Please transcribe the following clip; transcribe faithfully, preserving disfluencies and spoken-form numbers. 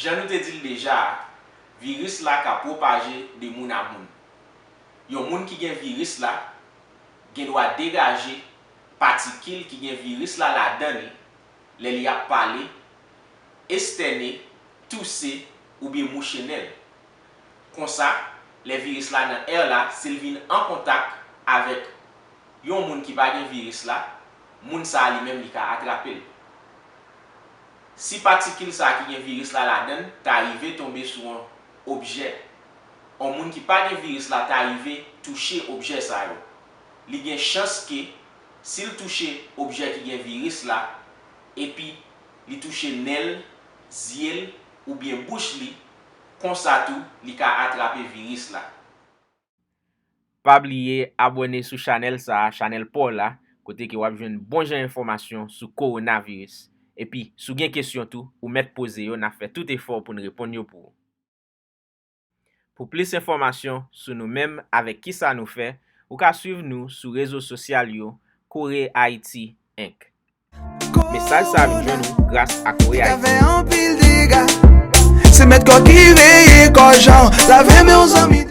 Jan nou te di l deja a, viris la ka pwopaje de moun a moun. Yon moun ki gen viris la gen dwa degaje patikil ki gen viris la ladan li lè li ap pale, estène, touse oubyen mouche nen l. Konsa, lè viris la nan è la, si l vin an kontak avèk yon moun ki pa gen viris la, moun sa a li menm li ka atrape l. Si patikil sa a ki gen viris la ladan l ta rive tonbe sou yon objè, yon moun ki pa gen viris la ta rive touche objè sa yo, li gen chans ke si l touche objè ki gen viris la, epi li touche nen l, zye l, oubyen bouch li, konsa tou li ka atrape viris la. Pa bliye abòne sou chanèl sa a, chanèl pa w la, kote ke w ap jwenn bon jan enfòmasyon sou kowonaviris. Epi, si w gen kesyon tou, ou mèt poze yo, n ap fè tout efò pou n reponn yo pou ou. Pou plis enfòmasyon sou nou menm avèk kisa nou fè, ou ka swiv nou sou rezo sosyal yo, Kore Ayiti Enk. Mesaj sa a vin jwenn ou gras a Kore Ayiti. Se mèt kò ki veye kò jan lave men yon zanmi.